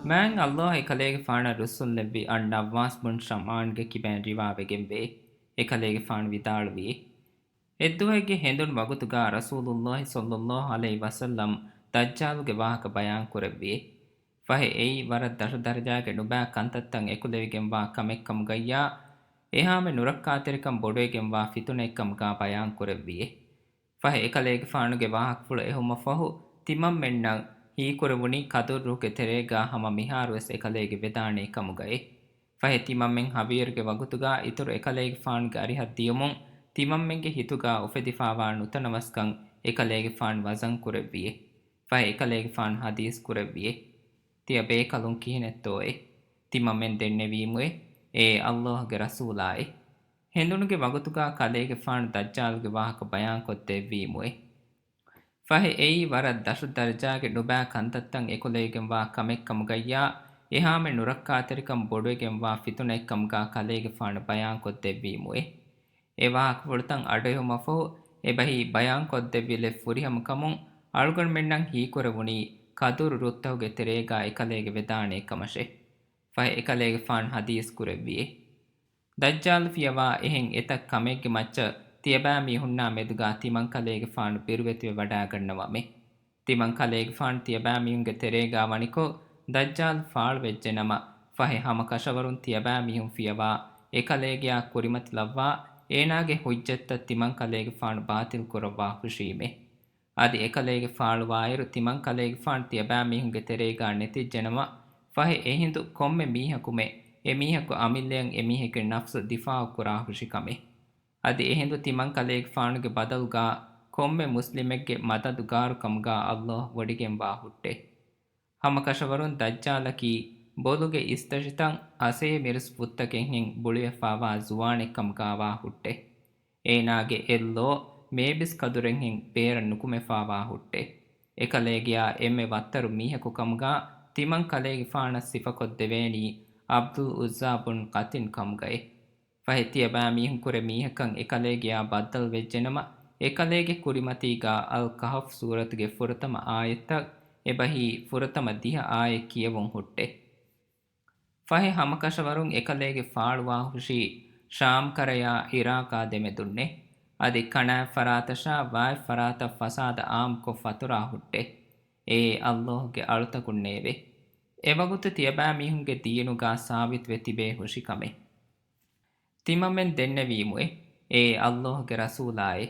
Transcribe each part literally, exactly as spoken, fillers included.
މާތް ﷲ އެކަލޭގެފާނަށް ރުއްސުންލެއްވި އަން ނައްވާސް ބުން ޝަމްޢާންގެ ކިބައިން ރިވާވެގެންވޭ. އެކަލޭގެފާނު ވިދާޅުވި، އެއްދުވަހެއްގެ ހެނދުން ވަގުތުގާ ރަސޫލުﷲ ޞައްލަﷲ ޢަލައިހި ވަސައްލަމް ދައްޖާލުގެ ވާހަކަ ބަޔާން ކުރެއްވި. ފަހެ އެއީ ވަރަށް ދަށު ދަރަޖާގެ ނުބައި ކަންތައްތައް އެކުލެވިގެންވާ ކަމެއްކަމުގައްޔާ، އެހާމެ ނުރައްކާތެރިކަން ބޮޑުވެގެންވާ ފިތުނައެއްކަމުގާ ބަޔާން ކުރެއްވި. ފަހެ އެކަލޭގެފާނުގެ ވާހަކަފުޅު އެހުމަށްފަހު، ތިމަންމެންނަށް ހީކުރެވުނީ ކަދުއްރުހުގެ ތެރޭގާ ހަމަ މިހާރުވެސް އެކަލޭގެ ވެދާނޭ ކަމުގައި. ފަހެ ތިމަންމެން ހަވީރުގެ ވަގުތުގާ އިތުރު އެކަލޭގެފާނުގެ އަރިހަށް ދިޔުމުން، ތިމަންމެންގެ ހިތުގާ އުފެދިފާވާ ނުތަނަވަސްކަން އެކަލޭގެފާނު ވަޒަން ކުރެއްވިއޭ. ފަހެ އެކަލޭގެފާނު ޙަދީޘް ކުރެއްވިއޭ. ތިޔަ ބޭކަލުން ކިހިނެއްތޯއޭ؟ ތިމަންމެން ދެންނެވީމުއޭ، އޭ ﷲގެ ރަސޫލާއޭ! ހެނދުނުގެ ވަގުތުގާ ކަލޭގެފާނު ދައްޖާލުގެ ވާހަކަ ބަޔާންކޮށްދެއްވީމުއޭ. ފަހެ އެއީ ވަރަށް ދަށު ދަރަޖާގެ ނުބައި ކަންތައްތައް އެކުލެވިގެންވާ ކަމެއްކަމުގައްޔާ، އެހާމެ ނުރައްކާތެރިކަން ބޮޑުވެގެންވާ ފިތުނައެއްކަމުގާ ކަލޭގެފާނު ބަޔާންކޮށްދެއްވީމުއޭ. އެ ވާހަކަފުޅުތައް އަޑުއެހުމަށްފަހު، އެބަހީ ބަޔާންކޮށްދެއްވިލެއް ފުރިހަމަކަމުން އަޅުގަނޑުމެންނަށް ހީކުރެވުނީ ކަދުރު ރުއްތަކުގެ ތެރޭގާ އެކަލޭގެ ވެދާނޭ ކަމަށޭ. ފަހެ އެކަލޭގެފާނު ޙަދީޘް ކުރެއްވިއޭ. ދައްޖާލު ފިޔަވާ އެހެން އެތައް ކަމެއްގެ މައްޗަށް ތިޔަބައިމީހުންނާ މެދުގާ ތިމަންކަލޭގެފާނު ބިރުވެތިވެވަޑާގަންނަވަމޭ. ތިމަންކަލޭގެފާނު ތިޔަބައިމީހުންގެ ތެރޭގާ ވަނިކޮށް، ދައްޖާލު ފާޅުވެއްޖެނަމަ، ފަހެ ހަމަކަށަވަރުން ތިޔަބައިމީހުން ފިޔަވާ އެކަލޭގެޔާ ކުރިމަތިލައްވާ، އޭނާގެ ޙުއްޖަތްތައް ތިމަންކަލޭގެފާނު ބާޠިލްކުރައްވާ ހުށީމޭ. އަދި އެކަލޭގެ ފާޅުވާއިރު، ތިމަންކަލޭގެފާނު ތިޔަބައިމީހުންގެ ތެރޭގާ ނެތިއްޖެނަމަ، ފަހެ އެހިނދު ކޮންމެ މީހަކުމެ، އެމީހަކު އަމިއްލަޔަށް އެމީހެއްގެ ނަފްސު ދިފާޢުކުރާ ހުށިކަމެއް. އަދި އެހިނދު ތިމަންކަލޭގެފާނުގެ ބަދަލުގާ ކޮންމެ މުސްލިމެއްގެ މަދަދުގާރުކަމުގާ ﷲ ވޮޑިގެންވާ ހުއްޓެ. ހަމަކަށަވަރުން ދައްޖާލަކީ ބޮލުގެ އިސްތަށިތައް އަސޭ މިރުސް ފުއްތަކެއްހެން ބުޅިވެފާވާ ޒުވާނެއްކަމުގާވާ ހުއްޓެ. އޭނާގެ އެއްލޯ މޭބިސް ކަދުރެއްހެން ބޭރަށް ނުކުމެފާވާ ހުއްޓެ. އެކަލޭގެޔާ އެންމެ ވައްތަރު މީހަކު ކަމުގާ ތިމަން ކަލޭގެފާނަށް ސިފަކޮށްދެވޭނީ ޢަބްދުލް ޢުއްޒާ ބުން ޤަތިން ކަމުގައި. ފަހެ ތިޔަބައިމީހުން ކުރެ މީހަކަށް އެކަލޭގެޔާ ބައްދަލު ވެއްޖެނަމަ، އެކަލޭގެ ކުރިމަތީގާ އަލް ކަހަފް ސޫރަތުގެ ފުރަތަމަ އާޔަތްތައް އެބަހީ ފުރަތަމަ ދިހަ އާޔަތް ކިޔެވުން ހުއްޓެ. ފަހެ ހަމަކަށަވަރުން އެކަލޭގެ ފާޅުވާހުށީ ޝާމްކަރަޔާ ޢިރާޤާ ދެމެދުންނޭ. އަދި ކަނާތް ފަރާތަށާ ވާތް ފަރާތަށް ފަސާދަ ޢާއްމުކޮށް ފަތުރާ ހުއްޓެ. އެއީ ﷲގެ އަޅުތަކުންނޭވެ! އެވަގުތު ތިޔަބައިމީހުންގެ ދީނުގާ ސާބިތުވެ ތިބޭ ހުށިކަމެއް. ތިމަންމެން ދެންނެވީމުއޭ، އޭ ﷲގެ ރަސޫލާއޭ!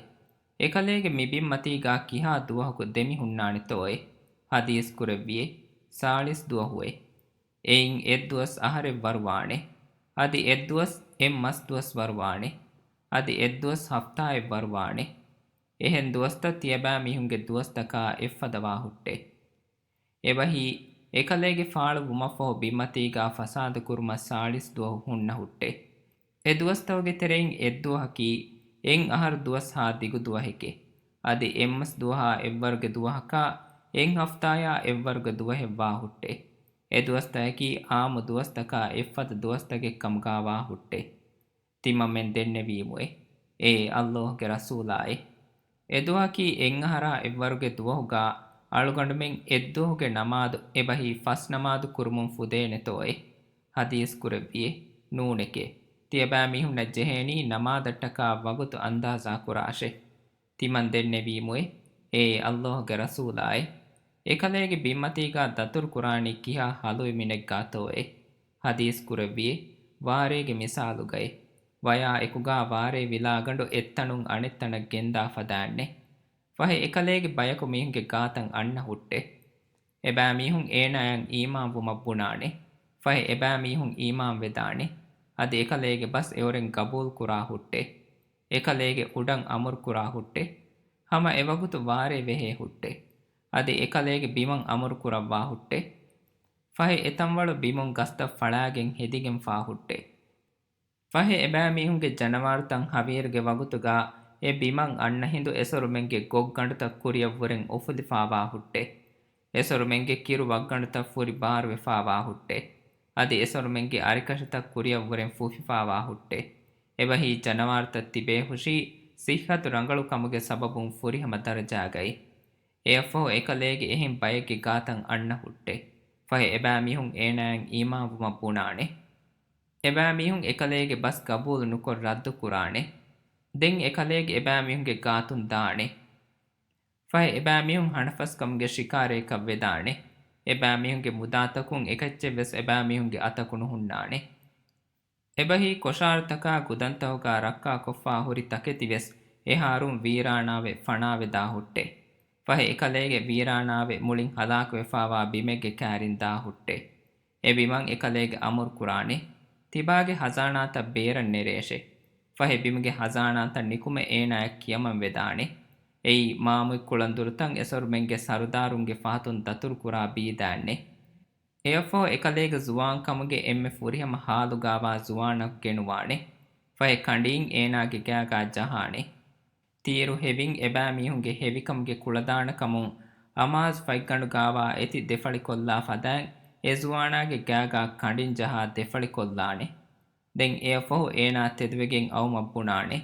އެކަލޭގެ މި ބިންމަތީގާ ކިހާ ދުވަހަކު ދެމިހުންނާނެތޯއޭ؟ ޙަދީޘް ކުރެއްވިއޭ، ސާޅީސް ދުވަހުއޭ. އެއިން އެއްދުވަސް އަހަރެއް ވަރުވާނެ. އަދި އެއްދުވަސް އެއް މަސްދުވަސް ވަރުވާނެ. އަދި އެއްދުވަސް ހަފްތާއެއް ވަރުވާނެ. އެހެން ދުވަސްތައް ތިޔަބައިމީހުންގެ ދުވަސްތަކާ އެއްފަދަވާ ހުއްޓެ. އެބަހީ، އެކަލޭގެ ފާޅު ވުމަށްފަހު ބިންމަތީގާ ފަސާދަ ކުރުމަށް ސާޅީސް ދުވަހު ހުންނަ ހުއްޓެ. އެ ދުވަސްތަކުގެ ތެރެއިން އެއްދުވަހަކީ، އެއް އަހަރު ދުވަސް ހާ ދިގު ދުވަހެކޭ. އަދި އެއްމަސް ދުވަހާ އެއްވަރުގެ ދުވަހަކާ، އެއް ހަފްތާޔާ އެއްވަރުގެ ދުވަހެއްވާ ހުއްޓެ. އެ ދުވަސްތަކަކީ އާއްމު ދުވަސްތަކާ އެއްފަދަ ދުވަސްތަކެއްކަމުގާވާ ހުއްޓެ. ތިމަންމެން ދެންނެވީމުއޭ، އޭ ﷲގެ ރަސޫލާއޭ! އެދުވަހަކީ އެއްއަހަރާ އެއްވަރުގެ ދުވަހުގާ އަޅުގަނޑުމެން އެއްދުވަހުގެ ނަމާދު އެބަހީ ފަސް ނަމާދު ކުރުމުން ފުދޭނެތޯއޭ؟ ޙަދީޘް ކުރެއްވިއޭ، ނޫނެކޭ. ތިޔަބައިމީހުންނަށް ޖެހޭނީ ނަމާދަށްޓަކާ ވަގުތު އަންދާޒާ ކުރާށޭ. ތިމަން ދެންނެވީމުއޭ، އޭ ﷲގެ ރަސޫލާއޭ! އެކަލޭގެ ބިންމަތީގާ ދަތުރު ކުރާނީ ކިހާ ހަލުވި މިނެއްގާތޯއޭ؟ ޙަދީޘް ކުރެއްވިއޭ، ވާރޭގެ މިސާލުގައޭ. ވަޔާ އެކުގާ ވާރޭ ވިލާގަނޑު އެއްތަނުން އަނެއްތަނަށް ގެންދާ ފަދައިންނޭ. ފަހެ އެކަލޭގެ ބަޔަކު މީހުންގެ ގާތަށް އަންނަ ހުއްޓެ. އެބައިމީހުން އޭނާޔަށް އީމާންވުމަށް ބުނާނެ. ފަހެ އެބައިމީހުން އީމާންވެދާނެ. އަދި އެކަލޭގެ ބަސް އެއުރެން ގަބޫލުކުރާ ހުއްޓެ. އެކަލޭގެ އުޑަށް އަމުރުކުރާ ހުއްޓެ. ހަމަ އެވަގުތު ވާރޭ ވެހޭ ހުއްޓެ. އަދި އެކަލޭގެ ބިމަށް އަމުރުކުރައްވާ ހުއްޓެ. ފަހެ އެތަންވަޅު ބިމުން ގަސްތައް ފަޅާގެން ހެދިގެންފާ ހުއްޓެ. ފަހެ އެބައިމީހުންގެ ޖަނަވާރުތައް ހަވީރުގެ ވަގުތުގާ އެ ބިމަށް އަންނަ ހިނދު އެސޮރުމެންގެ ގޮށްގަނޑުތައް ކުރިއަށްވުރެން އުފުލިފާވާ ހުއްޓެ. އެސޮރުމެންގެ ކިރު ވައްގަނޑުތައް ފުރި ބާރުވެފާވާ ހުއްޓެ. އަދި އެސޮރުމެންގެ އަރިކަށިތައް ކުރިއަށްވުރެން ފުށިފާވާ ހުއްޓެ. އެބަހީ ޖަނަވާރުތައް ތިބޭހުށީ ސިއްހަތު ރަނގަޅު ކަމުގެ ސަބަބުން ފުރިހަމަ ދަރަޖާގައި. އެއަށްފަހު އެކަލޭގެ އެހެން ބައެއްގެ ގާތަށް އަންނަ ހުއްޓެ. ފަހެ އެބައިމީހުން އޭނާއަށް އީމާންވުމަށް ބުނާނެ. އެބައިމީހުން އެކަލޭގެ ބަސް ގަބޫލު ނުކޮށް ރައްދު ކުރާނެ. ދެން އެކަލޭގެ އެބައިމީހުންގެ ގާތުން ދާނެ. ފަހެ އެބައިމީހުން ހަނަފަސްކަމުގެ ޝިކާރައަކަށް ވެދާނެ. އެބައިމީހުންގެ މުދާތަކުން އެކައްޗެއްވެސް އެބައިމީހުންގެ އަތަކު ނުހުންނާނެ. އެބަހީ ކޮށާރުތަކާ ގުދަންތަހުގާ ރައްކާކޮށްފާ ހުރި ތަކެތިވެސް އެހާރުން ވީރާނާވެ ފަނާވެދާ ހުއްޓެ. ފަހެ އެކަލޭގެ ވީރާނާވެ މުޅިން ހަލާކުވެފާވާ ބިމެއްގެ ކައިރިން ދާ ހުއްޓެ. އެ ބިމަށް އެކަލޭގެ އަމުރު ކުރާނެ. ތިބާގެ ހަޒާނާތައް ބޭރަށް ނެރޭށެ. ފަހެ ބިމުގެ ހަޒާނާތައް ނިކުމެ އޭނާއަށް ކިޔަމަން ވެދާނެ. އެއީ މާމުތް ކުޅަނދުރުތައް އެސޮރުމެންގެ ސަރުދާރުންގެ ފަހަތުން ދަތުރުކުރާ ބީދާންނެ. އެއަށްފަހު އެކަލޭގެ ޒުވާންކަމުގެ އެންމެ ފުރިހަމަ ހާލުގާވާ ޒުވާނަކު ގެނުވާނެ. ފަހެ ކަނޑީން އޭނާގެ ގާގާ ޖަހާނެ. ތީރު ހެވިން އެބައިމީހުންގެ ހެވިކަމުގެ ކުޅަދާނަކަމުން އަމާޒު ފަތްގަނޑުގާވާ އެތި ދެފަޅިކޮށްލާ ފަދައިން އެ ޒުވާނާގެ ގާގާ ކަނޑިން ޖަހާ ދެފަޅިކޮށްލާނެ. ދެން އެއަށްފަހު އޭނާ ތެދުވެގެން އައުމަށް ބުނާނެ.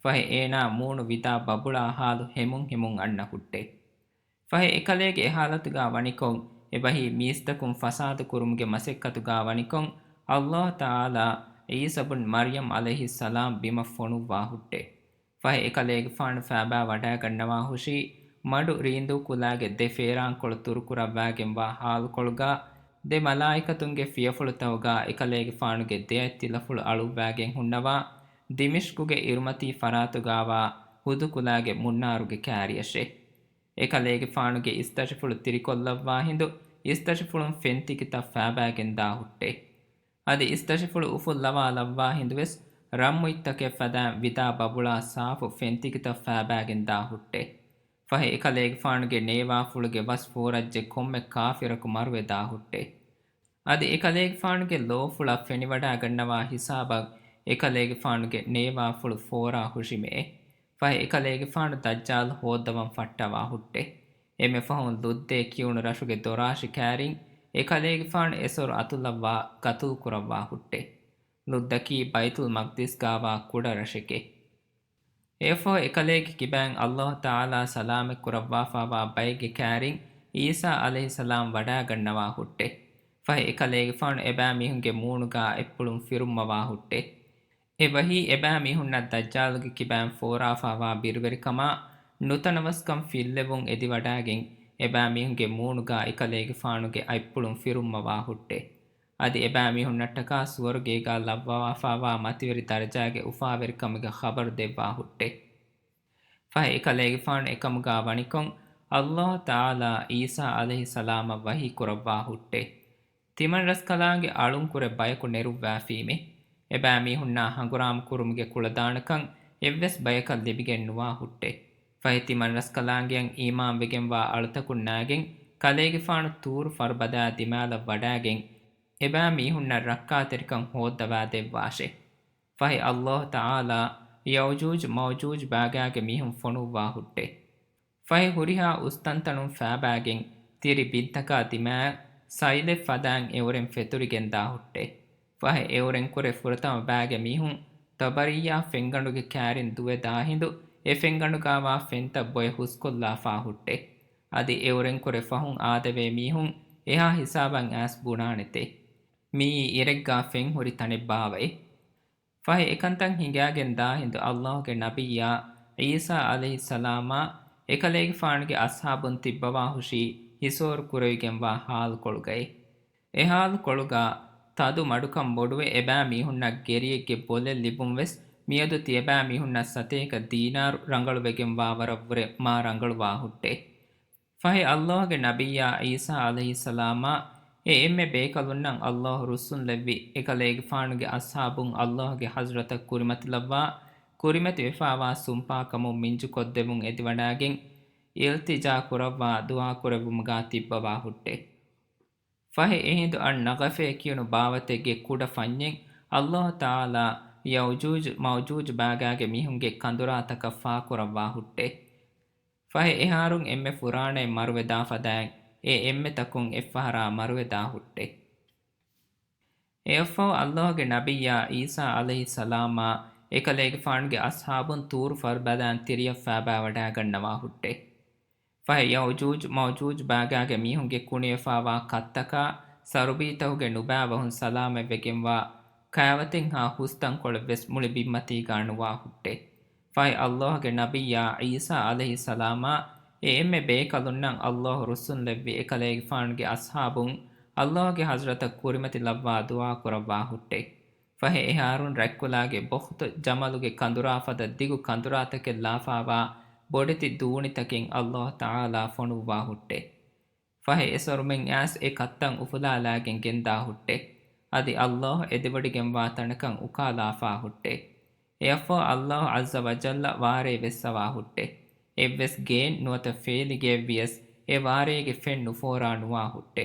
ފަހެ އޭނާ މޫނު ވިދާ ބަބުޅާ ހާލު ހެމުން ހެމުން އަންނަ ހުއްޓެ. ފަހެ އެކަލޭގެ އެހާލަތުގާ ވަނިކޮށް، އެބަހީ މީސްތަކުން ފަސާދަ ކުރުމުގެ މަސައްކަތުގާ ވަނިކޮށް، ﷲ ތަޢާލާ ޢީސަބުން މަރްޔަމް ޢަލައިހިއްސަލާމް ބިމަށް ފޮނުއްވާ ހުއްޓެ. ފަހެ އެކަލޭގެފާނު ފާބާ ވަޑާގަންނަވާ ހުށީ، މަޑު ރީނދޫ ކުލާގެ ދެ ފޭރާންކޮޅު ތުރުކުރައްވާގެންވާ ހާލުކޮޅުގާ، ދެ މަލާއިކަތުންގެ ފިޔަފުޅުތަކުގާ އެކަލޭގެފާނުގެ ދެއަތް ތިލަފުޅު އަޅުއްވާގެން ހުންނަވާ، ދިމިޝްޤުގެ އިރުމަތީ ފަރާތުގާވާ ހުދު ކުލާގެ މުންނާރުގެ ކާރިއަށެ. އެކަލޭގެފާނުގެ އިސްތަށިފުޅު ތިރިކޮށްލައްވާ ހިނދު، އިސްތަށިފުޅުން ފެންތިކިތައް ފާބާގެން ދާ ހުއްޓެ. އަދި އިސްތަށިފުޅު އުފުއްލަވާލައްވާ ހިނދުވެސް، ރަންމުއްތަކެއް ފަދައިން ވިދާ ބަބުޅާ ސާފު ފެންތިކިތައް ފާބާގެން ދާ ހުއްޓެ. ފަހެ އެކަލޭގެފާނުގެ ނޭވާފުޅުގެ ވަސް ފޯރައްޖެ ކޮންމެ ކާފިރަކު މަރުވެދާ ހުއްޓެ. އަދި އެކަލޭގެފާނުގެ ލޯފުޅަށް ފެނިވަޑާގަންނަވާ ހިސާބަށް އެކަލޭގެފާނުގެ ނޭވާފުޅު ފޯރާ ހުށިމެއެ. ފަހެ އެކަލޭގެފާނު ދައްޖާލު ހޯއްދަވަން ފައްޓަވާ ހުއްޓެ. އެންމެ ފަހުން ލުއްދޭ ކިޔުނު ރަށުގެ ދޮރާށި ކާރިން އެކަލޭގެފާނު އެސޮރު އަތުލައްވާ ގަތުލު ކުރައްވާ ހުއްޓެ. ލުއްދަކީ ބައިތުލް މަޤްދިސްގާވާ ކުޑަ ރަށެކެ. އެއަށްފަހު އެކަލޭގެ ކިބައިން ﷲ ތަޢާލާ ސަލާމަތް ކުރައްވާފާވާ ބައެއްގެ ކާރިން ޢީސާ ޢަލައިހިއްސަލާމް ވަޑާގަންނަވާ ހުއްޓެ. ފަހެ އެކަލޭގެފާނު އެބައިމީހުންގެ މޫނުގާ އަތްޕުޅުން ފިރުއްމަވާ ހުއްޓެ. އެބަހީ އެބައިމީހުންނަށް ދައްޖާލުގެ ކިބައިން ފޯރާފާވާ ބިރުވެރިކަމާ، ނުތަނަވަސްކަން ފިއްލެވުން އެދިވަޑާގެން، އެބައިމީހުންގެ މޫނުގާ އެކަލޭގެފާނުގެ އަތްޕުޅުން ފިރުއްމަވާ ހުއްޓެ. އަދި އެބައިމީހުންނަށްޓަކާ ސުވަރުގޭގާ ލައްވަވާފާވާ މަތިވެރި ދަރަޖާގެ އުފާވެރިކަމުގެ ޚަބަރު ދެއްވާ ހުއްޓެ. ފަހެ އެކަލޭގެފާނު އެކަމުގާ ވަނިކޮށް، ﷲ ތަޢާލާ ޢީސާ ޢަލައިހިއްސަލާމަށް ވަޙީ ކުރައްވާ ހުއްޓެ. ތިމަންރަސްކަލާނގެ އަޅުންކުރެ ބަޔަކު ނެރުއްވާފީމެ. އެބައިމީހުންނާ ހަނގުރާމަ ކުރުމުގެ ކުޅަދާނަކަން އެއްވެސް ބަޔަކަށް ލިބިގެން ނުވާ ހުއްޓެ. ފަހެ ތިމަންރަސްކަލާނގެއަށް އީމާންވެގެންވާ އަޅުތަކުންނާގެން ކަލޭގެފާނު ތޫރު ފަރުބަދައާ ދިމާލަށް ވަޑާގެން، އެބައިމީހުންނަށް ރައްކާތެރިކަން ހޯއްދަވާ ދެއްވާށެ. ފަހެ ﷲ ތަޢާލާ ޔައުޖޫޖު މައުޖޫޖު ބާގާގެ މީހުން ފޮނުއްވާ ހުއްޓެ. ފަހެ ހުރިހާ އުސްތަންތަނުން ފާބާގެން ތިރި ބިންތަކާ ދިމާއަށް ސައިލެއް ފަދައިން އެއުރެން ފެތުރިގެންދާ ހުއްޓެ. ފަހެ އެއުރެންކުރެ ފުރަތަމަ ބާގެ މީހުން ޠަބަރިއްޔާ ފެންގަނޑުގެ ކާރިން ދުވެދާ ހިނދު އެ ފެންގަނޑުގާވާ ފެންތައް ބޮއެ ހުސްކޮށްލާފާ ހުއްޓެ. އަދި އެއުރެންކުރެ ފަހުން އާދެވޭ މީހުން އެހާ ހިސާބަށް އައިސް ބުނާނެތެ. މިއީ އިރެއްގާ ފެން ހުރި ތަނެއްބާވައޭ. ފަހެ އެކަންތައް ހިނގާގެން ދާ ހިނދު ﷲ ގެ ނަބިއްޔާ ޢީސާ ޢަލައިހިއްސަލާމާ އެކަލޭގެފާނުގެ އަޞްޙާބުން ތިއްބަވާ ހުށީ ހިސޯރު ކުރެވިގެންވާ ހާލުކޮޅުގައި. އެ ހާލުކޮޅުގަ ތަދު މަޑުކަން ބޮޑުވެ އެބައިމީހުންނަށް ގެރިއެއްގެ ބޮލެއް ލިބުން ވެސް މިއަދު ތިޔަބައިމީހުންނަށް ސަތޭކަ ދީނާރު ރަނގަޅުވެގެންވާ ވަރަށް ވުރެ މާ ރަނގަޅުވާ ހުއްޓޭ. ފަހެ ﷲ ގެ ނަބިއްޔާ ޢީސާ ޢަލައިހިއްސަލާމާ އެ އެންމެ ބޭކަލުންނަށް ﷲ ރުއްސުންލެއްވި އެކަލޭގެފާނުގެ އަޞްޙާބުން ﷲ ގެ ޙަޟްރަތަށް ކުރިމަތިލައްވާ، ކުރިމަތިވެފާވާ ސުންޕާކަމުން މިންޖުކޮށްދެމުން އެދިވަޑާގެން އިލްތިޖާ ކުރައްވާ ދުޢާ ކުރެއްވުމުގާ ތިއްބަވާ ހުއްޓޭ. ފަހެ އެހިނދު އައްނަޣަފޭ ކިޔުނު ބާވަތެއްގެ ކުޑަ ފަންޏެއް ﷲ ތަޢާލާ ޔައުޖޫޖު މައުޖޫޖު ބާގާގެ މީހުންގެ ކަނދުރާތަކަށް ފާކުރައްވާ ހުއްޓޭ. ފަހެ އެހާރުން އެންމެ ފުރާނައެއް މަރުވެދާ ފަދައިން އެ އެންމެ ތަކުން އެއްފަހަރާ މަރުވެދާ ހުއްޓޭ. އެއަށްފަހު ﷲ ގެ ނަބިއްޔާ ޢީސާ ޢަލައިހިއްސަލާމާ އެކަލޭގެފާނުގެ އަޞްޙާބުން ޠޫރު ފަރުބަދައިން ތިރިއަށް ފާބާވަޑާގަންނަވާ ހުއްޓޭ. ފަހެ ޔައުޖޫޖު މައުޖޫޖު ބާގާގެ މީހުންގެ ކުނިވެފާވާ ކަށްތަކާ ސަރުބީތަކުގެ ނުބައި ވަހުން ސަލާމަތްވެގެންވާ ކައިވަތިންހާ ހުސްތަންކޮޅެއްވެސް މުޅި ބިންމަތީގާ ނުވާ ހުއްޓޭ. ފަހެ ﷲ ގެ ނަބިއްޔާ ޢީސާ ޢަލައިހިއްސަލާމާ އެ އެންމެ ބޭކަލުންނަށް ﷲ ރުއްސުންލެއްވި އެކަލޭގެފާނުގެ އަޞްޙާބުން ﷲ ގެ ޙަޟްރަތަށް ކުރިމަތިލައްވާ ދުޢާ ކުރައްވާ ހުއްޓޭ. ފަހެ އެހާރުން ރަތްކުލާގެ ބޮޚްތު ޖަމަލުގެ ކަނދުރާ ފަދަ ދިގު ކަނދުރާތަކެއް ލާފާވާ ބޮޑެތި ދޫނިތަކެއް ﷲ ތަޢާލާ ފޮނުއްވާ ހުއްޓޭ. ފަހެ އެ ސޮރުމެން އައިސް އެ ކައްތަން އުފުލާލާގެން ގެންދާ ހުއްޓޭ. އަދި ﷲ އެދެވޮޑިގެންވާ ތަނަކަށް އުކާލާފާ ހުއްޓޭ. އެއަށްފަހު ﷲ ޢައްޒަ ވަޖައްލަ ވާރޭ ވެއްސަވާ ހުއްޓޭ. އެއްވެސް ގެއެއް ނުވަތަ ފޭލިގެއެއް ވިޔަސް އެ ވާރޭގެ ފެން ނުފޯރާ ނުވާ ހުއްޓޭ.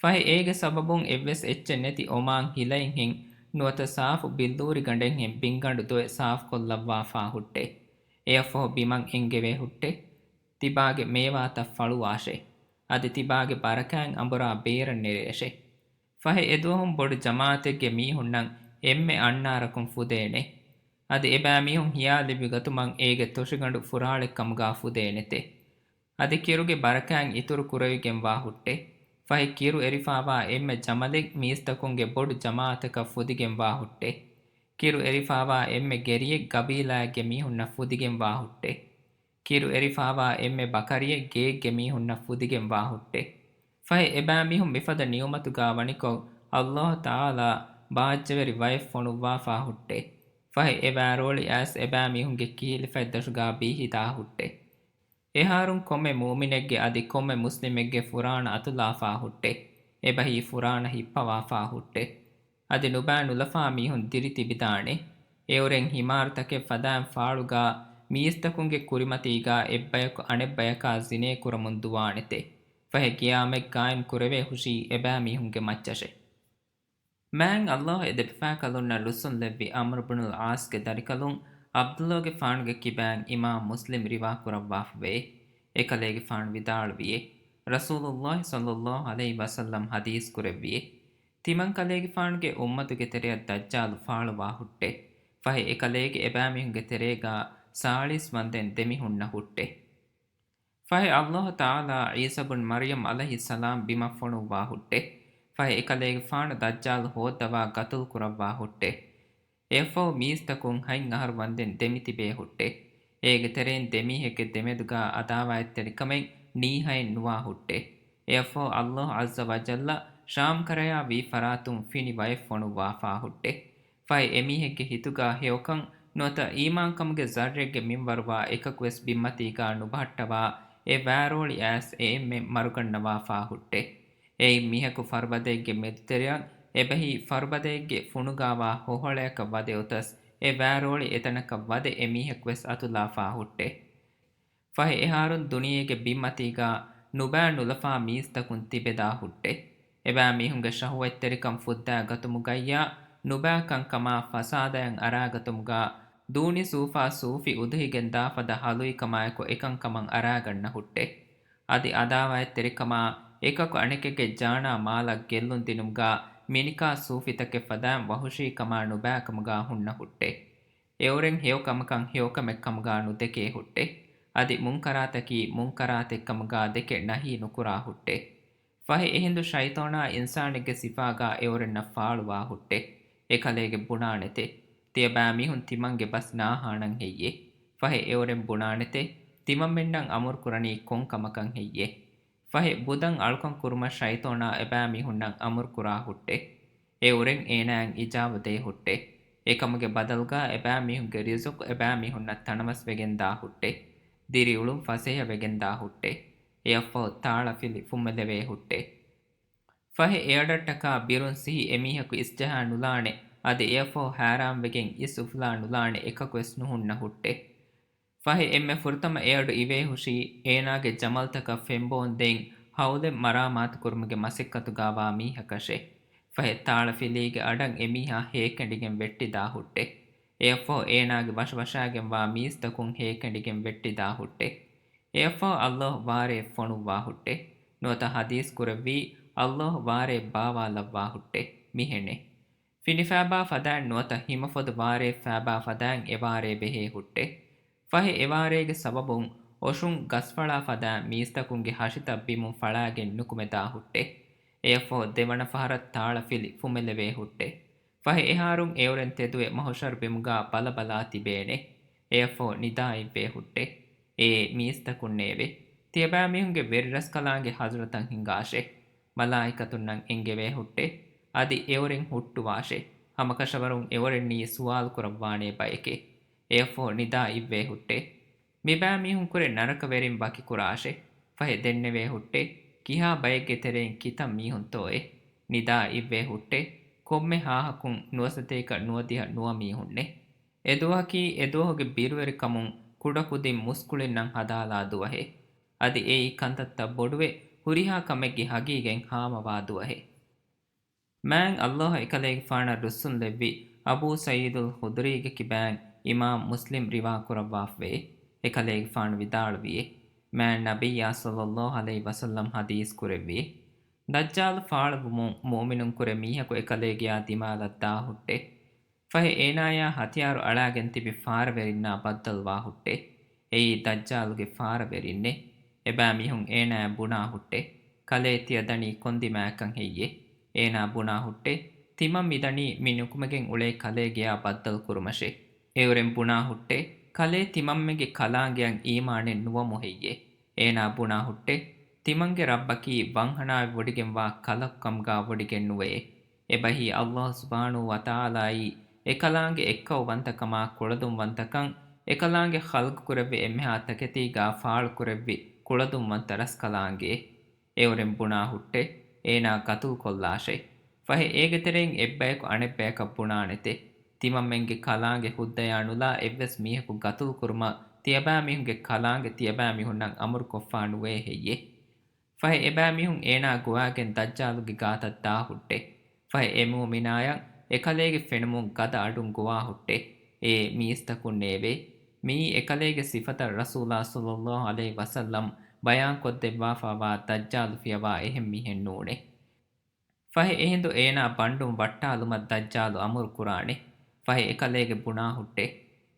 ފަހެ އޭގެ ސަބަބުން އެއްވެސް އެއްޗެއް ނެތި އޮމާން ހިލައިންހެން ނުވަތަ ސާފު ބިއްލޫރިގަނޑެއްހެން ބިންގަނޑު ދޮވެ ސާފުކޮށްލައްވާފާ ހުއްޓޭ. އެއަށްފަހު ބިމަށް އެންގެވޭ ހުއްޓޭ. ތިބާގެ މޭވާތައް ފަޅުވާށޭ. އަދި ތިބާގެ ބަރަކާތް އަނބުރާ ބޭރަށް ނެރެޔަށޭ. ފަހެ އެދުވަހުން ބޮޑު ޖަމާޢަތެއްގެ މީހުންނަށް އެންމެ އަންނާރަކުން ފުދޭނެ. އަދި އެބައިމީހުން ހިޔާލިއްވި ގޮތުމަށް އޭގެ ތޮށިގަނޑު ފުރާޅެއްކަމުގާ ފުދޭނެތެ. އަދި ކިރުގެ ބަރަކާތް އިތުރު ކުރެވިގެންވާ ހުއްޓޭ. ފަހެ ކިރު އެރިފާވާ އެންމެ ޖަމަލެއް މީސްތަކުންގެ ބޮޑު ޖަމާޢަތަކަށް ފުދިގެންވާ ހުއްޓޭ. ކިރު އެރިފާވާ އެންމެ ގެރިއެއް ގަބީލާއެއްގެ މީހުންނަށް ފުދިގެންވާ ހުއްޓޭ. ކިރު އެރިފާވާ އެންމެ ބަކަރިއެއް ގެއެއްގެ މީހުންނަށް ފުދިގެންވާ ހުއްޓޭ. ފަހެ އެބައިމީހުން މިފަދަ ނިޢުމަތުގާ ވަނިކޮށް، ﷲ ތަޢާލާ ބާއްޖަވެރި ވައެއް ފޮނުއްވާފާ ހުއްޓޭ. ފަހެ އެ ވާރޯޅި އައިސް އެބައިމީހުންގެ ކިހިލިފަތްދަށުގާ ބީހިދާ ހުއްޓޭ. އެހާރުން ކޮންމެ މުއުމިނެއްގެ އަދި ކޮންމެ މުސްލިމެއްގެ ފުރާނަ އަތުލާފާ ހުއްޓޭ. އެބަހީ ފުރާނަ ހިއްޕަވާފާ ހުއްޓޭ. އަދި ނުބައި ނުލަފާ މީހުން ދިރި ތިބިދާނެ. އެއުރެން ހިމާރުތަކެއް ފަދައިން ފާޅުގާ މީސްތަކުންގެ ކުރިމަތީގާ އެއްބަޔަކު އަނެއްބަޔަކާ ޒިނޭ ކުރަމުން ދުވާނެތެ. ފަހެ ޤިޔާމަތް ޤާއިމް ކުރެވޭ ހުށީ އެބައިމީހުންގެ މައްޗަށެ. މާތް ﷲ އެ ދެބަފާކަލުންނަށް ރުއްސުންލެއްވި ޢަމްރު ބުނުލް ޢާޞްގެ ދަރިކަލުން ޢަބްދުﷲގެފާނުގެ ކިބައިން އިމާމް މުސްލިމް ރިވާކުރައްވާފަވޭ. އެކަލޭގެފާނު ވިދާޅުވިއޭ، ރަސޫލުﷲ ޞައްލަﷲ ޢަލައިހި ވަސައްލަމް ޙަދީޘް ކުރެއްވިއޭ، ތިމަންކަލޭގެފާނުގެ އުއްމަތުގެ ތެރެއަށް ދައްޖާލު ފާޅުވާ ހުއްޓޭ. ފަހެ އެކަލޭގެ އެބައިމީހުންގެ ތެރޭގާ ސާޅީސް ވަންދެން ދެމި ހުންނަ ހުއްޓޭ. ފަހެ ﷲ ތަޢާލާ ޢީސަ ބުން މަރްޔަމް ޢަލައިހިއްސަލާމް ބިމަށް ފޮނުއްވާ ހުއްޓޭ. ފަހެ އެކަލޭގެފާނު ދައްޖާލު ހޯއްދަވާ ގަތުލު ކުރައްވާ ހުއްޓޭ. އެއަށްފަހު މީސްތަކުން ހަތް އަހަރު ވަންދެން ދެމި ތިބޭ ހުއްޓޭ. އޭގެ ތެރެއިން ދެމީހެއްގެ ދެމެދުގާ އަދާވާތްތެރިކަމެއް ނީހައެއް ނުވާ ހުއްޓޭ. އެއަށްފަހު ﷲ ޢައްޒަ ވަޖައްލަ ޝާމް ކަރަޔާ ވީ ފަރާތުން ފިނި ވައެއް ފޮނުއްވާފާ ހުއްޓޭ. ފަހެ އެމީހެއްގެ ހިތުގާ ހެޔޮކަން ނުވަތަ އީމާންކަމުގެ ޒައްރެއްގެ މިންވަރުވާ އެކަކުވެސް ބިންމަތީގާ ނުބަހައްޓަވާ އެ ވާރޯޅި އައިސް އެ އެންމެން މަރުގަންނަވާފާ ހުއްޓޭ. އެއިން މީހަކު ފަރުބަދައެއްގެ މެދުތެރެއަށް އެބަހީ ފަރުބަދައެއްގެ ފުނުގާވާ ހޮހޮޅަޔަކަށް ވަދެ އޮތަސް އެ ވާރޯޅި އެތަނަކަށް ވަދެ އެމީހަކުވެސް އަތުލާފާ ހުއްޓޭ. ފަހެ އެހާރުން ދުނިޔޭގެ ބިންމަތީގާ ނުބައި ނުލަފާ މީސްތަކުން ތިބެދާ ހުއްޓޭ. އެބައިމީހުންގެ ޝަހުވަތްތެރިކަން ފުއްދާ ގަތުމުގައްޔާ ނުބައިކަންކަމާ ފަސާދަޔަށް އަރާގަތުމުގާ ދޫނި ސޫފާ ސޫފި އުދުހިގެން ދާފަދަ ހަލުއިކަމާއެކު އެކަންކަމަށް އަރާގަންނަ ހުއްޓޭ. އަދި އަދާވާތްތެރިކަމާ އެކަކު އަނެކެއްގެ ޖާނާ މާލަށް ގެއްލުން ދިނުމުގާ މިނިކާ ސޫފިތަކެއް ފަދައިން ވަހުޝީ ކަމާ ނުބައިކަމުގާ ހުންނަ ހުއްޓޭ. އެއުރެން ހެޔޮ ކަމަކަށް ހެޔޮ ކަމެއް ކަމުގާ ނުދެކޭ ހުއްޓޭ. އަދި މުންކަރާތަކީ މުންކަރާތެއް ކަމުގާ ދެކެ ނަހީ ނުކުރާ ހުއްޓޭ. ފަހެ އެހިނދު ޝައިޠޯނާ އިންސާނެއްގެ ސިފާގާ އެއުރެންނަށް ފާޅުވާ ހުއްޓޭ. އެކަލޭގެ ބުނާނެތެ، ތިޔަބައިމީހުން ތިމަންގެ ބަސް ނާހާނަން ހެއްޔޭ؟ ފަހެ އެއުރެން ބުނާނެތެ، ތިމަންމެންނަށް އަމުރު ކުރަނީ ކޮން ކަމަކަށް ހެއްޔޭ؟ ފަހެ ބުދަން އަޅުކަން ކުރުމަށް ޝައިޠޯނާ އެބައިމީހުންނަށް އަމުރު ކުރާ ހުއްޓޭ. އެއުރެން އޭނާއަށް އިޖާބަ ދޭ ހުއްޓޭ. އެކަމުގެ ބަދަލުގާ އެބައިމީހުންގެ ރިޒުޤު އެބައިމީހުންނަށް ތަނަވަސްވެގެން ދާ ހުއްޓޭ. ދިރިއުޅުން ފަސޭހަވެގެން ދާ ހުއްޓޭ. އެއަށްފަހު ތާޅަފިލި ފުމެލެވޭ ހުއްޓޭ. ފަހެ އެއަޑަށްޓަކާ ބިރުން ސިހި އެމީހަކު އިސްޖަހާ ނުލާނެ، އަދި އެއަށްފަހު ހައިރާންވެގެން އިސް އުފުލާ ނުލާނެ އެކަކުވެސް ނުހުންނަ ހުއްޓޭ. ފަހެ އެންމެ ފުރަތަމަ އެއަޑު އިވޭ ހުށީ އޭނާގެ ޖަމަލްތަކަށް ފެންބޯން ދޭން ހައުލެއް މަރާމާތުކުރުމުގެ މަސައްކަތުގާވާ މީހަކަށޭ. ފަހެ ތާޅަފިލީގެ އަޑަށް އެމީހާ ހޭކެނޑިގެން ވެއްޓިދާ ހުއްޓޭ. އެއަށްފަހު އޭނާގެ ވަށަވަށާގެންވާ މީސްތަކުން ހޭކެނޑިގެން ވެއްޓިދާ ހުއްޓޭ. އެއަށްފަހު ﷲ ވާރޭ ފޮނުއްވާ ހުއްޓޭ. ނުވަތަ ޙަދީޘް ކުރެއްވީ، ﷲ ވާރޭ ބާވާލައްވާ ހުއްޓޭ. މިހެނޭ. ފިނިފާބާ ފަދައިން ނުވަތަ ހިމަފޮދު ވާރޭ ފާބާ ފަދައިން އެ ވާރޭ ބެހޭ ހުއްޓޭ. ފަހެ އެ ވާރޭގެ ސަބަބުން އޮށުން ގަސްފަޅާ ފަދައިން މީސްތަކުންގެ ހަށިތައް ބިމުން ފަޅާގެން ނުކުމެދާ ހުއްޓޭ. އެއަށްފަހު ދެވަނަ ފަހަރަށް ތާޅަފިލި ފުމެލެވޭ ހުއްޓެ. ފަހެ އެހާރުން އެއުރެން ތެދުވެ މަހުޝަރު ބިމުގާ ބަލަބަލާ ތިބޭނެ. އެއަށްފަހު ނިދާ އިއްވޭ ހުއްޓެ. އޭ މީސްތަކުންނޭވެ! ތިޔަބައިމީހުންގެ ވެރިރަސްކަލާނގެ ޙަޟްރަތަށް ހިނގާށޭ. މަލާއިކަތުންނަށް އެންގެވޭ ހުއްޓެ. އަދި އެއުރެން ހުއްޓުވާށޭ. ހަމަކަށަވަރުން އެއުރެންނީ ސުވާލު ކުރައްވާނޭ ބައެކޭ. އެއަށްފަހު ނިދާ އިއްވޭ ހުއްޓެ. މިބައިމީހުންކުރެ ނަރަކަވެރިން ވަކިކުރާށޭ. ފަހެ ދެންނެވޭ ހުއްޓެ. ކިހާ ބައެއްގެ ތެރެއިން ކިތައް މީހުންތޯއޭ؟ ނިދާ އިއްވޭ ހުއްޓެ. ކޮންމެ ހާހަކުން ނުވަސަތޭކަ ނުވަދިހަ ނުވަ މީހުންނޭ. އެދުވަހަކީ އެދުވަހުގެ ބިރުވެރިކަމުން ކުޑަކުދިން މުސްކުޅިންނަށް ހަދާލާ ދުވަހެއް. އަދި އެއީ ކަންތައްތައް ބޮޑުވެ، ހުރިހާ ކަމެއްގެ ހަގީގަތް ހާމަވާ ދުވަހެއް. މާތް ﷲ އެކަލޭގެފާނަށް ރުއްސުންލެއްވި އަބޫ ސަޢީދުލް ޚުދްރީގެ ކިބައިން އިމާމް މުސްލިމް ރިވާ ކުރައްވާފަވޭ. އެކަލޭގެފާނު ވިދާޅުވިއޭ، މާތް ނަބިއްޔާ ޞައްލައްލާހު ޢަލައިހި ވަސައްލަމް ޙަދީޘް ކުރެއްވިއޭ، ދައްޖާލު ފާޅުވުމުން މުއުމިނުންކުރެ މީހަކު އެކަލޭގެޔާ ދިމާލަށް ދާ ހުއްޓެ. ފަހެ އޭނާޔާ ހަތިޔާރު އަޅާގެން ތިބި ފާރަވެރިންނާ ބައްދަލުވާ ހުއްޓެ. އެއީ ދައްޖާލުގެ ފާރަވެރިންނޭ. އެބައިމީހުން އޭނާޔަށް ބުނާ ހުއްޓެ. ކަލޭ ތިޔަ ދަނީ ކޮން ދިމާއަކަށް ހެއްޔޭ؟ އޭނާ ބުނާ ހުއްޓެ. ތިމަން މިދަނީ މި ނުކުމެގެން އުޅޭ ކަލޭގެޔާ ބައްދަލު ކުރުމަށޭ. އެއުރެން ބުނާ ހުއްޓެ. ކަލޭ ތިމަންމެގެ ކަލާނގެއަށް އީމާނެއް ނުވަމު ހެއްޔޭ؟ އޭނާ ބުނާ ހުއްޓެ. ތިމަންގެ ރައްބަކީ ވަންހަނާވެ ވޮޑިގެންވާ ކަލަކު ކަމުގާ ވޮޑިގެން ނުވެޔޭ. އެބަހީ ﷲ ސުބްޙާނަހޫ ވަތަޢާލާއީ އެކަލާނގެ އެއްކައުވަންތަކަމާ ކުޅަދުންވަންތަކަން، އެކަލާނގެ ޚަލްޤުކުރެއްވި އެންމެހާ ތަކެތީގާ ފާޅުކުރެއްވި ކުޅަދުންވަންތަ ރަސްކަލާނގެއޭ. އެއުރެން ބުނާ ހުއްޓެ، އޭނާ ގަތުލުކޮށްލާށޭ. ފަހެ އޭގެ ތެރެއިން އެއްބަޔަކު އަނެއްބަޔަކަށް ބުނާނެތެ. ތިމަންމެންގެ ކަލާނގެ ހުއްދަޔާ ނުލާ އެއްވެސް މީހަކު ގަތުލުކުރުމަށް ތިޔަބައިމީހުންގެ ކަލާނގެ ތިޔަބައިމީހުންނަށް އަމުރުކޮށްފާ ނުވޭ ހެއްޔޭ؟ ފަހެ އެބައިމީހުން އޭނާ ގޮވާގެން ދައްޖާލުގެ ގާތަށް ދާ ހުއްޓެ. ފަހެ އެ މުއުމިނާޔަށް އެކަލޭގެ ފެނުމުން ގަދަ އަޑުން ގޮވާ ހުއްޓެ. އޭ މީސްތަކުންނޭވެ! މިއީ އެކަލޭގެ ސިފަތައް ރަސޫލާ ޞައްލައްލާހު ޢަލައިހި ވަސައްލަމް ބަޔާންކޮށްދެއްވާފާވާ ދައްޖާލު ފިޔަވާ އެހެން މީހެއް ނޫނޭ. ފަހެ އެހިނދު އޭނާ ބަނޑުން ވައްޓާލުމަށް ދައްޖާލު އަމުރު ކުރާނެ. ފަހެ އެކަލޭގެ ބުނާ ހުއްޓެ.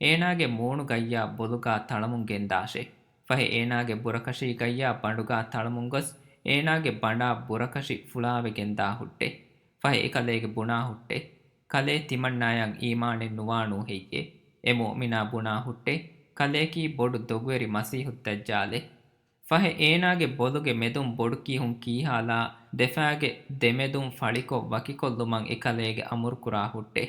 އޭނާގެ މޫނުގައްޔާ ބޮލުގާ ތަޅަމުން ގެންދާށޭ. ފަހެ އޭނާގެ ބުރަކަށީގައްޔާ ބަނޑުގާ ތަޅަމުން ގޮސް އޭނާގެ ބަނޑާ ބުރަކަށި ފުޅާވެގެންދާ ހުއްޓެ. ފަހެ އެކަލޭގެ ބުނާ ހުއްޓެ. ކަލޭ ތިމަންނާޔަށް އީމާނެއް ނުވާނޫ ހެއްޔޭ؟ އެ މުއުމިނާ ބުނާ ހުއްޓެ. ކަލޭކީ ބޮޑު ދޮގުވެރި މަސީޙު ދައްޖާލެއް. ފަހެ އޭނާގެ ބޮލުގެ މެދުން ބޮޑުކީހުން ކީހާލާ ދެފާގެ ދެމެދުން ފަޅިކޮށް ވަކިކޮށްލުމަށް އެކަލޭގެ އަމުރުކުރާ ހުއްޓެ.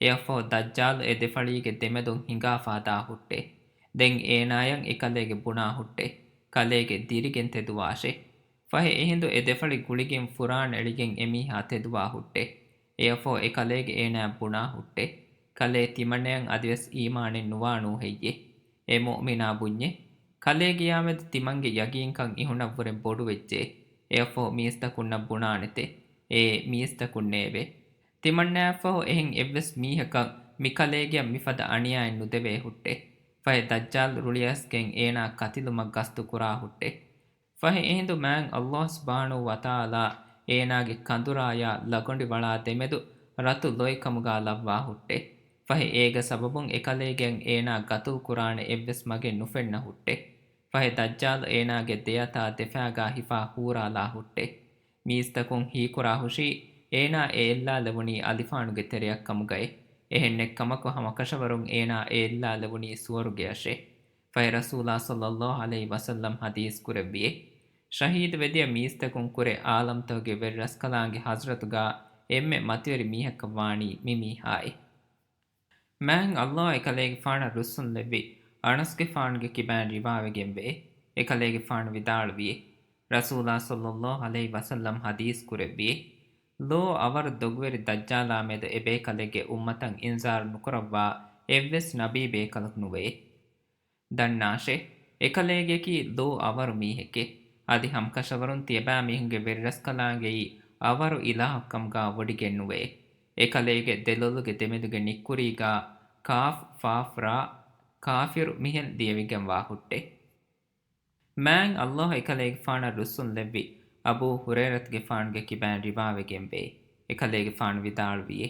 އެއަށްފަހު ދައްޖާލު އެ ދެފަޅީގެ ދެމެދުން ހިނގާފާ ދާ ހުއްޓެ. ދެން އޭނާޔަށް އެކަލޭގެ ބުނާ ހުއްޓެ. ކަލޭގެ ދިރިގެން ތެދުވާށޭ. ފަހެ އެހިނދު އެ ދެފަޅި ގުޅިގެން ފުރާން އެޅިގެން އެމީހާ ތެދުވާ ހުއްޓެ. އެއަށްފަހު އެކަލޭގެ އޭނާޔަށް ބުނާ ހުއްޓެ. ކަލޭ ތިމަންނަޔަށް އަދިވެސް އީމާނެއް ނުވާނޫ ހެއްޔޭ؟ އެ މުއުމިނާ ބުންޏެ. ކަލޭ ގެޔާމެދު ތިމަންގެ ޔަގީންކަން އިހުނަށްވުރެ ބޮޑުވެއްޖެ. އެއަށްފަހު މީސްތަކުންނަށް ބުނާނެތެ. އޭ މީސްތަކުންނޭވެ! ތިމަންނައަށްފަހު އެހެން އެއްވެސް މީހަކަށް މިކަލޭގެއަށް މިފަދަ އަނިޔާއެއް ނުދެވޭ ހުއްޓެ. ފަހެ ދައްޖާލް ރުޅިއައިސްގެން އޭނާ ކަތިލުމަށް ގަސްތު ކުރާ ހުއްޓެ. ފަހެ އެހިނދު މާތް ﷲ ސުބްޙާނަހޫ ވަތަޢާލާ އޭނާގެ ކަނދުރާޔާ ލަގޮނޑި ވަޅާ ދެމެދު ރަތު ލޮތް ކަމުގާ ލައްވާ ހުއްޓެ. ފަހެ އޭގެ ސަބަބުން އެކަލޭގެއަށް އޭނާ ގަތުލު ކުރާނެ އެއްވެސް މަގެއް ނުފެންނަ ހުއްޓެ. ފަހެ ދައްޖާލު އޭނާގެ ދެއަތާ ދެފާގާ ހިފާ ހޫރާލާ ހުއްޓެ. މީސްތަކުން ހީކުރާ ހުށީ އޭނާ އެ އެއްލާލެވުނީ އަލިފާނުގެ ތެރެއަށް ކަމުގައި. އެހެންނެއްކަމަކު ހަމަކަށަވަރުން އޭނާ އެ އެއްލާލެވުނީ ސުވަރުގެއަށޭ. ފަހެ ރަސޫލާ ޞައްލައްލާހު ޢަލައިހި ވަސައްލަމް ޙަދީޘް ކުރެއްވިއޭ، ޝަހީދުވެދިޔަ މީސްތަކުން ކުރެ ޢާލަމްތަކުގެ ވެރިރަސްކަލާނގެ ޙަޟްރަތުގާ އެންމެ މަތިވެރި މީހަކަށް ވާނީ މި މީހާއޭ. މާތް ﷲ އެކަލޭގެފާނަށް ރުއްސުންލެއްވި އަނަސްގެފާނުގެ ކިބައިން ރިވާވެގެންވޭ، އެކަލޭގެފާނު ވިދާޅުވިއޭ، ރަސޫލާ ޞައްލައްލާހު ޢަލައިހި ވަސައްލަމް ޙަދީޘް ކުރެއްވިއޭ، ލޯ އަވަރު ދޮގުވެރި ދައްޖާލާ މެދު އެބޭކަލެއްގެ އުއްމަތަށް އިންޒާރު ނުކުރައްވާ އެއްވެސް ނަބީ ބޭކަލަކު ނުވެއޭ. ދަންނާށޭ، އެކަލޭގެއަކީ ލޯ އަވަރު މީހެކޭ. އަދި ހަމަކަށަވަރުން ތިޔަބައިމީހުންގެ ވެރިރަސްކަލާނގެއީ އަވަރު އިލާހަކު ކަމުގާ ވޮޑިގެން ނުވެއޭ. އެކަލޭގެ ދެލޮލުގެ ދެމެދުގެ ނިއްކުރީގާ ކާފް، ފާފް، ރާ، ކާފިރު މިހެން ލިޔެވިގެންވާ ހުއްޓެ. މާތް ﷲ އެކަލޭގެފާނަށް ރުއްސުންލެއްވި އަބޫ ހުރައިރަތުގެފާނުގެ ކިބައިން ރިވާވެގެންވޭ، އެކަލޭގެފާނު ވިދާޅުވިއޭ،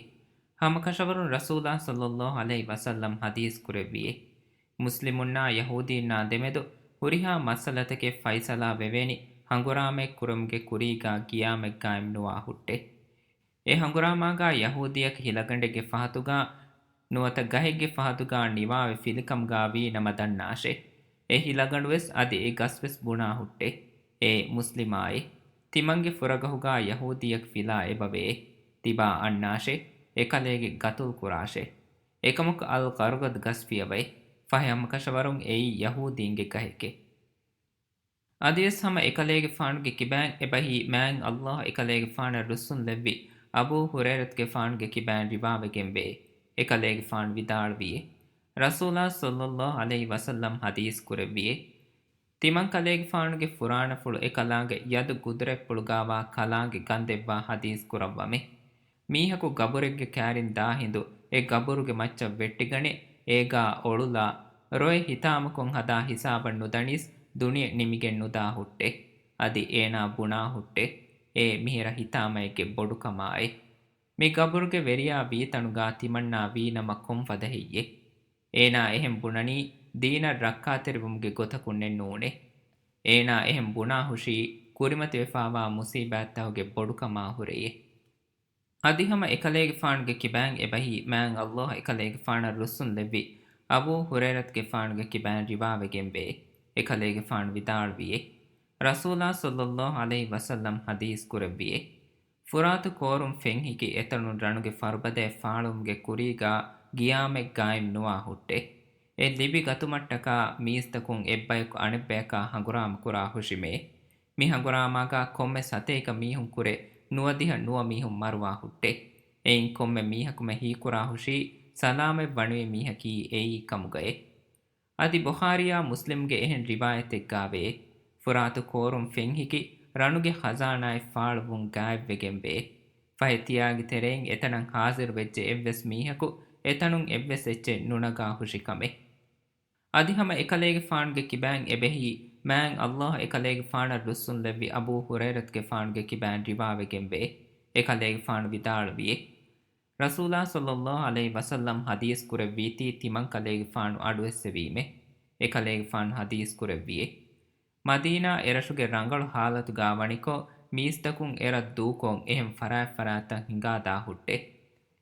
ހަމަކަށަވަރުން ރަސޫލާ ޞައްލައްލާހު ޢަލައިހި ވަސައްލަމް ޙަދީޘް ކުރެއްވިއޭ، މުސްލިމުންނާ ޔަހޫދީންނާ ދެމެދު ހުރިހާ މައްސަލަތަކެއް ފައިސަލާ ވެވޭނީ ހަނގުރާމައެއް ކުރުމުގެ ކުރީގާ ގިޔާމެއް ގާއިމް ނުވާ ހުއްޓޭ. އެ ހަނގުރާމާގާ ޔަހޫދީއަކު ހިލަގަނޑެއްގެ ފަހަތުގާ ނުވަތަ ގަހެއްގެ ފަހަތުގާ ނިވާވެ ފިލިކަމުގާ ވީ ނަމަ ދަންނާށޭ. އެ ހިލަގަނޑުވެސް އަދި އެ ގަސްވެސް ބުނާ ހުއްޓޭ. އޭ މުސްލިމާއޭ! ތިމަންގެ ފުރަގަހުގާ ޔަހޫދީއަކު ފިލާ އެބަވެއޭ. ތިބާ އަންނާށޭ. އެކަލޭގެ ގަތުލު ކުރާށޭ. އެކަމަކު އަލް ޣަރްގަދު ގަސް ފިޔަވައޭ. ފަހެ ހަމަކަށަވަރުން އެއީ ޔަހޫދީންގެ ގަހެކޭ. އަދިވެސް ހަމަ އެކަލޭގެފާނުގެ ކިބައިން އެބަހީ މާތް ﷲ އެކަލޭގެފާނަށް ރުއްސުން ލެއްވި އަބޫ ހުރައިރަތުގެފާނުގެ ކިބައިން ރިވާވެގެންވޭ. އެކަލޭގެފާނު ވިދާޅުވިއޭ، ރަސޫލާ ޞައްލައްލާހު ޢަލައިހި ވަސައްލަމް ޙަދީޘް ކުރެއްވިއޭ، ތިމަން ކަލޭގެފާނުގެ ފުރާނަފުޅު އެކަލާނގެ ޔަދު ގުދުރަތްޕުޅުގާވާ ކަލާނގެ ގަންދެއްވާ ޙަދީޘް ކުރައްވަމޭ. މީހަކު ގަބުރެއްގެ ކައިރިން ދާ ހިނދު އެ ގަބުރުގެ މައްޗަށް ވެއްޓިގަނެ، އޭގާ އޮޅުލާ، ރޮއެ ހިތާމަކޮށް ހަދާ ހިސާބަށް ނުދަނީސް ދުނިޔެ ނިމިގެން ނުދާ ހުއްޓޭ. އަދި އޭނާ ބުނާ ހުއްޓޭ، އޭ މިހިރަ ހިތާމައެއްގެ ބޮޑުކަމާއޭ. މި ގަބުރުގެ ވެރިޔާ ވީތަނުގާ ތިމަންނާ ވީ ނަމަ ކޮންފަދަ ހެއްޔޭ؟ އޭނާ އެހެން ބުނަނީ ދީނަށް ރައްކާތެރިވުމުގެ ގޮތަކުންނެއް ނޫނޭ. އޭނާ އެހެން ބުނާ ހުށީ ކުރިމަތިވެފާވާ މުސީބާތްތަހުގެ ބޮޑުކަމާ ހުރެޔޭ. އަދި ހަމަ އެކަލޭގެފާނުގެ ކިބައިން އެބަހީ މާތް ﷲ އެކަލޭގެފާނަށް ރުއްސުން ލެއްވި އަބޫ ހުރައިރަތުގެފާނުގެ ކިބައިން ރިވާވެގެންވޭ. އެކަލޭގެފާނު ވިދާޅުވިއޭ، ރަސޫލާ ޞައްލައްލާހު ޢަލައިހި ވަސައްލަމް ޙަދީޘް ކުރެއްވިއޭ، ފުރާތު ކޯރުން ފެންހިކި އެތަނުން ރަނުގެ ފަރުބަދައެއް ފާޅުވުމުގެ ކުރީގާ ގިޔާމެއް ގާއިމް ނުވާ ހުއްޓޭ. އެ ލިބި ގަތުމަށްޓަކާ މީސްތަކުން އެއްބަޔަކު އަނެއްބަޔަކާ ހަނގުރާމަ ކުރާ ހުށިމޭ. މި ހަނގުރާމާގާ ކޮންމެ ސަތޭކަ މީހުން ކުރެ ނުވަދިހަ ނުވަ މީހުން މަރުވާ ހުއްޓޭ. އެއިން ކޮންމެ މީހަކުމެ ހީކުރާ ހުށީ ސަލާމަތް ވަނުވި މީހަކީ އެއީ ކަމުގައޭ. އަދި ބުޚާރީއާ މުސްލިމްގެ އެހެން ރިވާޔަތެއްގާވޭ، ފުރާތު ކޯރުން ފެންހިކި ރަނުގެ ޚަޒާނާއެއް ފާޅުވުން ގާތްވެގެންވޭ. ފަހެ ތިޔާގެ ތެރެއިން އެތަނަށް ހާޒިރު ވެއްޖެ އެއްވެސް މީހަކު އެތަނުން އެއްވެސް އެއްޗެއް ނުނަގާ ހުށި ކަމެއް. އަދި ހަމަ އެކަލޭގެފާނުގެ ކިބައިން އެބެހީ، މާތް ﷲ އެކަލޭގެފާނަށް ރުއްސުން ލެއްވި އަބޫ ހުރައިރަތުގެފާނުގެ ކިބައިން ރިވާވެގެންވޭ. އެކަލޭގެފާނު ވިދާޅުވިއޭ، ރަސޫލާ ޞައްލައްލާހު ޢަލައިހި ވަސައްލަމް ޙަދީޘް ކުރެއްވީތީ ތިމަން ކަލޭގެފާނު އަޑުއެއްސެވީމޭ. އެކަލޭގެފާނު ޙަދީޘް ކުރެއްވިއޭ، މަދީނާ އެރަށުގެ ރަނގަޅު ޙާލަތުގާ ވަނިކޮށް، މީސްތަކުން އެރަށް ދޫކޮށް، އެހެން ފަރާތްފަރާތްތައް ހިނގާދާ ހުއްޓޭ.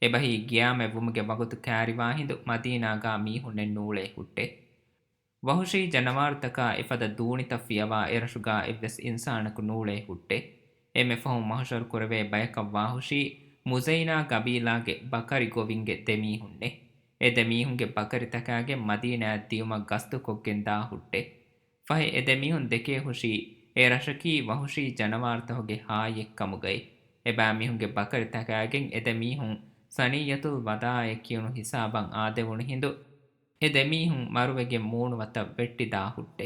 އެބަހީ ގިޔާމަތްވުމުގެ ވަގުތު ކައިރިވާ ހިނދު މަދީނާގާ މީހުންނެއް ނޫޅޭ ހުއްޓޭ. ވަޙުޝީ ޖަނަވާރުތަކާ އެފަދަ ދޫނިތައް ފިޔަވާ އެރަށުގާ އެއްވެސް އިންސާނަކު ނޫޅޭ ހުއްޓޭ. އެންމެ ފަހުން މަޙުޝަރު ކުރެވޭ ބަޔަކަށް ވާހުށީ މުޒައިނާ ގަބީލާގެ ބަކަރި ގޮވިންގެ ދެ މީހުންނޭ. އެ ދެ މީހުންގެ ބަކަރިތަކާގެން މަދީނާއަށް ދިޔުމަށް ގަސްތުކޮށްގެން ދާ ހުއްޓޭ. ފަހެ އެ ދެ މީހުން ދެކޭ ހުށީ، އެ ރަށަކީ ވަޙުޝީ ޖަނަވާރުތަހުގެ ހާއްޔެއް ކަމުގައި. އެބައިމީހުންގެ ބަކަރިތަކާގެން އެ ދެ މީހުން ސަނިއްޔަތުލް ވަދާޢަށް ކިޔުނު ހިސާބަށް އާދެވުނު ހިނދު، އެ ދެ މީހުން މަރުވެގެން މޫނުވަތަށް ވެއްޓިދާ ހުއްޓޭ.